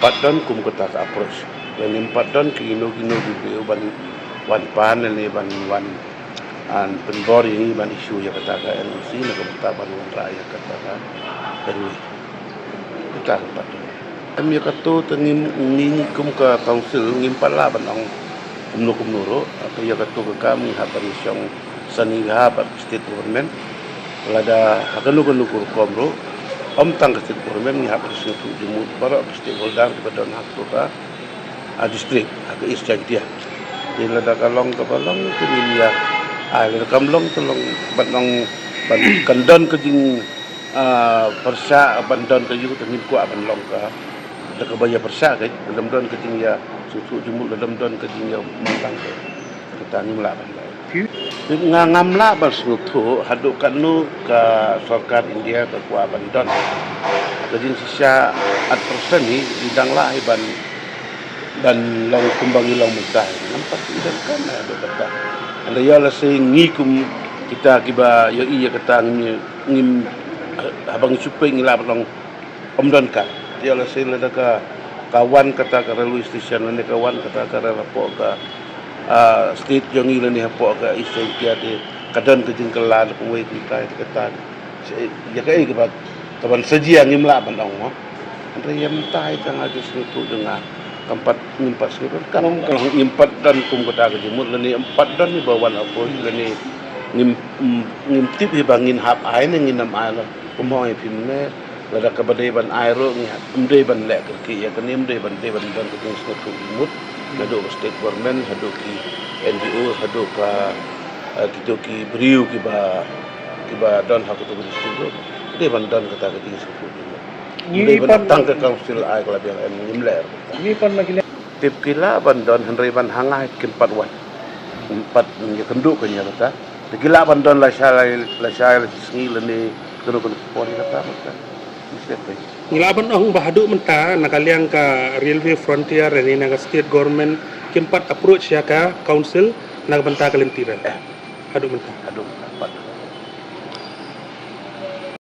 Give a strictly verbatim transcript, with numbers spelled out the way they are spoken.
Pat don kum kata ka approach. Lane ym pat don ki ino ki ino ki briew ban wan pan lane ban wan, ah, pynbor ïa ngi ban issue ïa kata ka N O C na ka bynta ban wanrah ïa kata ka highway. Kata ka pat don. Em ïa kato te ngim, ngi, ngi kum ka council ngim pat lah ban ong kumno kumno ruh. Te ïa kato ka kam ngi hap ban shong sani bha bad ka state government. Lada ha kano kano ka rukom ruh, ym tang ka state government, ngi hap ban sngewthuh jingmut baroh ka stakeholder kiba don ha kato ka, ah, district, ha ka East Jaintia. Te lada ka long kaba long te ngin ïa, ah, lada kam long te long, ban long, ban, kan don ka jing, ah, pyrshah, ban don ka ïa te ngin kwah ban long ka, da kaba ïa pyrshah ka, lada ym don ka jingïasngewthuh jingmut, lada ym don ka jingïamanglang ka. Kata ngim lah ban leh. Nga ngam lah ban sngewthuh haduh katno ka sorkar India ka kwah ban don. Ka jingshisha at present hi, i dang lah hi ban, ban long kumba ngi long mynta hi. Ngam pat i dang kan haduh kata. Hynrei ïa lehse ngi kum kita kiba ïohi ïa kata ngim, ngim, haba ngi shu peit ngi lah ban long ym don ka. Te ïa lehse lada ka, ka wan kata ka railway station lane ka wan kata ka rel hapoh ka, ah, state jong ngi lane hapoh ka East Jaintia te ka don ka jingkylla da kumwei kumtai te kata. Ïa kaei kaba, kaban sa jia ngim lah ban ong mo. Hynrei ïa mynta hi tang ha ka jingsngewthuh jong nga kam pat, ngim pat sngewthuh. Kam, kam ngim pat don kum kata ka jingmut lane ym pat don hi ba wan approach lane ngim, ngim tip hi ba ngin hap ai ne ngin ym ai la. Kumno ïa phi mynne, lada kaba dei ban ai ruh ngi ym dei ban leh kyrkieh ïa kane, ym dei ban, dei ban don ka jingsngewthuh jingmut naduh ka state government haduh ki N G O haduh ka, eh, kito ki briew kiba, kiba don ha kato ka district ruh. Dei ban don kata ka jingsngewthuh jingmut. Ym dei ban tang ka council ai ka la biang, em, ngim leh ruh. Tip ki lah ban don hynrei ban ha nga kim pat wan. Kim pat ïakynduh ka ïa kata. Te ki lah ban don lashai, lashai, la shi sngi lane kano kano ka por ïa kata, kata. Mesti phi. Ngi lah ban ong ba haduh mynta na ka liang ka Railway Frontier lane na ka state government kim pat approach ïa ka council na ka bynta ka lynti rel. Eh. Haduh mynta. Haduh mynta pat.